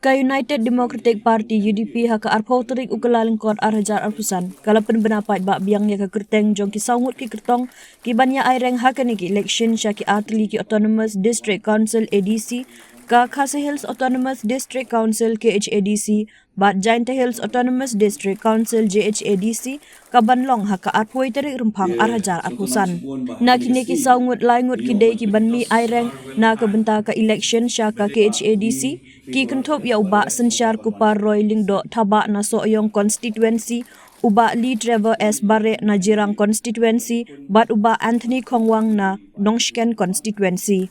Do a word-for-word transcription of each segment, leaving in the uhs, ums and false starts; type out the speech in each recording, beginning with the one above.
Ka United Democratic Party, U D P, ha ka arphew tarik u Kyllalyngkot arhajar arphew san ka la pynbna paidbah biang ïa ka kyrteng jong ki saw ngut ki kyrtong ki ban ïa aireng ha kane ka election sha ki artylli ki Autonomous District Council, A D C, ka Khasi Hills Autonomous District Council, K H A D C, bad Jaintia Hills Autonomous District Council, J H A D C, ka ban long ha ka arphew tarik Rymphang arhajar arphew san. Na kine ki saw ngut, lai ngut ki dei ki ban mih aireng na ka bynta ka election sha ka K H A D C, ki kynthup ïa u Bah Synshar Kupar Roy Lyngdoh Thabah na Sohiong Constituency, u Bah Lee Trevor S Bareh na Jirang Constituency, bad u Bah Anthony Khongwang na Nongshken Constituency.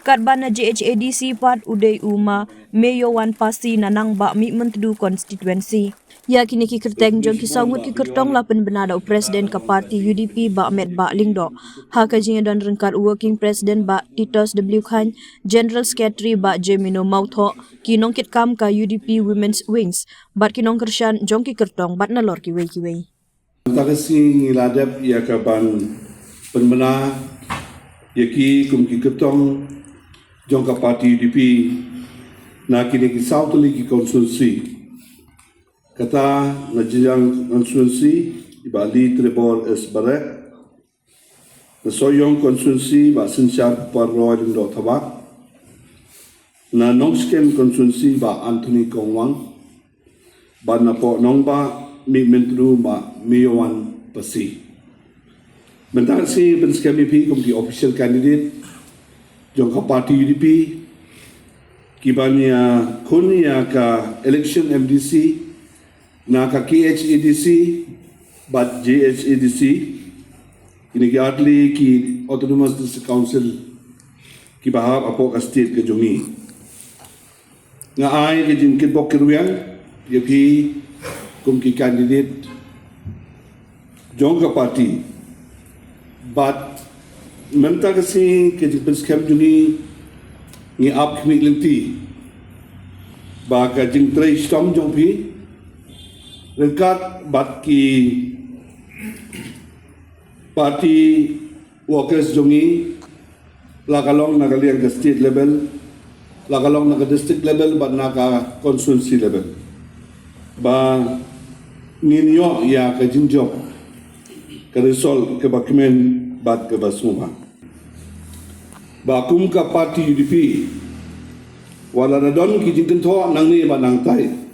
Katba na J H A D C pat u dei u Ma Meyowan Pasi na Nangbah Mihmyntdu Constituency. Ïa kine ki kyrteng jong ki saw ngut ki kyrtong la pynbna da u President ka party U D P, Bah Metbah Lyngdoh, ha ka jingïadon ryngkat u Working President, Bah Titos W Chyne, General Secretary, Bah Jemino Mawthoh, ki nongkitkam ka U D P Women's Wings, bad ki nongkyrshan jong ki kyrtong bad nalor kiwei kiwei. Mynta ka sngi ngi la dep ïa ka ban pynbna ïa ki kum ki kyrtong jong ka party U D P na kine ki saw tylli ki constituency. Kata na Jirang Constituency, i Bah Lee Trevor S Bareh, na Sohiong Constituency, Bah Synshar Kupar Roy Lyngdoh Thabah, na Nongshken Constituency, Bah Anthony Khongwang, bad na poh Nangbah Mihmyntdu, Bah Meyowan Pasi. Mynta ka sngi pynskhem ïa phi kum ki official candidate jong ka party U D P, ki ban ïakhun ïa ka election M D C na ka K H A D C bad J H A D C, kine ki artylli ki Autonomous District Council kiba hap hapoh ka state ka jong ngi. Nga ai ka jingkyrpad kyrwiang ïa phi kum ki candidate jong ka party. Bad mynta ka sngi ka jingpynskhem jong ngi, ngi ap khmih lynti ba ka jingtrei shitom jong phi ryngkat bad ki party workers jong ngi, la ka long na ka liang ka state level, la ka long na ka district level bad na ka constituency level, ba ngin ïoh ïa ka jingjop, ka result kaba kmen bad kaba sngewbha. Ba kum ka party U D P, wat la da don ki jingkynthoh nangne bad nangtai,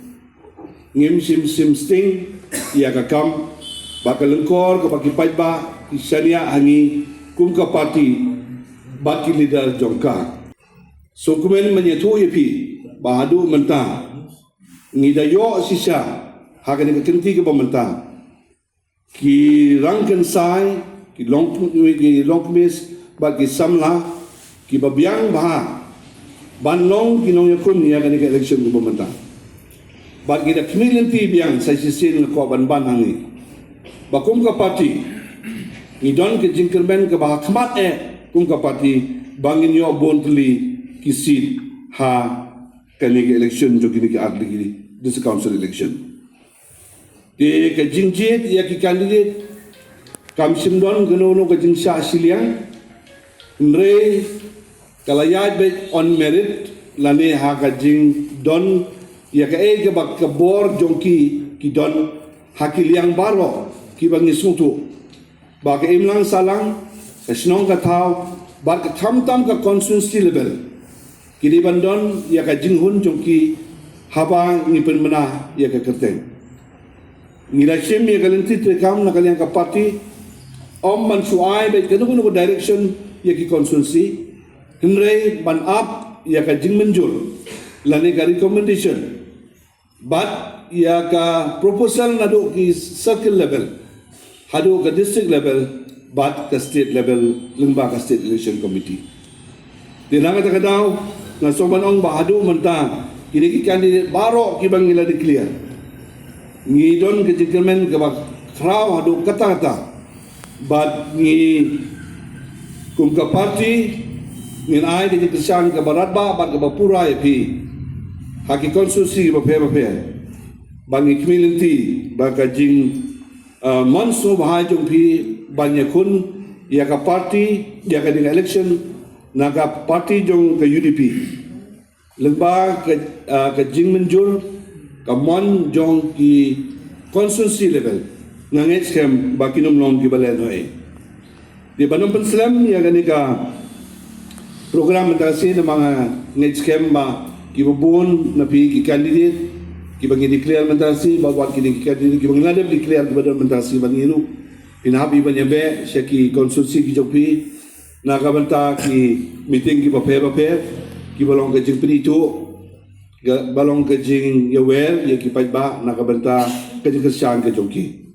ngim shym shym sting ïa ka kam bad ka lyngkor kaba ki paidbah ki shaniah ha ngi kum ka party bad ki leader jong ka. Sngewkmen ban ïathuh ïa phi ba haduh mynta ngi da ïoh shisha ha kane ka kynti kaba mynta, ki rangkynsai, ki long, ki longkmie bad ki samla kiba biang bha ban long ki nongïakhun ïa kane ka election kaba mynta. Bad ngi da khmih lynti biang sa shisien nga kwah ban ban hangne ba kum ka party ngi don ka jingkyrmen kaba ha khmat eh kum ka party ba ngin ïoh bun tylli ki seat ha kane ka election jong kine ki artylli ki district council election. Te ka jingjied ïa ki candidate kam shym don kano kano ka jingshah shiliang, hynrei ka la ïaid beit on merit lane ha ka jingdon ïa kaei kaba ka bor jong ki ki don ha ki liang baroh kiba ngi sngewthuh ba ka imlang sahlang, ka shnong ka thaw bad ka khamtam ka constituency level ki dei ban don ïa ka jinghun jong ki haba ngi pynbna ïa ka kyrteng. Ngi la shim ïa ka lynti treikam na ka liang ka party, ym ban shu ai beit kano kano ka direction ïa ki constituency, hynrei ban ap ïa ka jingmynjur lane ka recommendation bad ïa ka proposal naduh ki circle level haduh ka district level bad ka state level lyngba ka State Election Committee. Te na kata ka daw nga sngewbha ban ong ba haduh mynta kine ki candidate baroh kiba ngi la declare, ngi don ka jingkyrmen kaba khraw haduh katta katta. Bad ngi kum ka party ngin ai ka jingkyrshan kaba radbah bad kaba pura ïa phi ha ki constituency bapher bapher. Bad ngi khmih lynti ba ka jing, uh, mon sngewbha jong phi ban ïakhun ïa ka party ïa ka ding election na ka party jong ka U D P. Lyngba ka, ah, ka jingmynjur ka mon jong ki constituency level, nga ngeit skhem ba kin ym long kiba lehnohei. Te ban ym pynslem ïa kane ka program mynta shi, namar nga ngeit skhem ba kiba bun na phi ki candidate kiba ngi declare mynta shi, ba wat kine ki candidate kiba ngi la dep declare kiba don mynta shi, ban ngi ruh phin hap hi ban ïabeh sha ki constituency ki jong phi na ka bynta ki meeting kiba pher bapher, kiba long ka jingpynithuh, ba long ka jingïawer ïa ki paidbah na ka bynta ka jingkyrshan ka jong ki.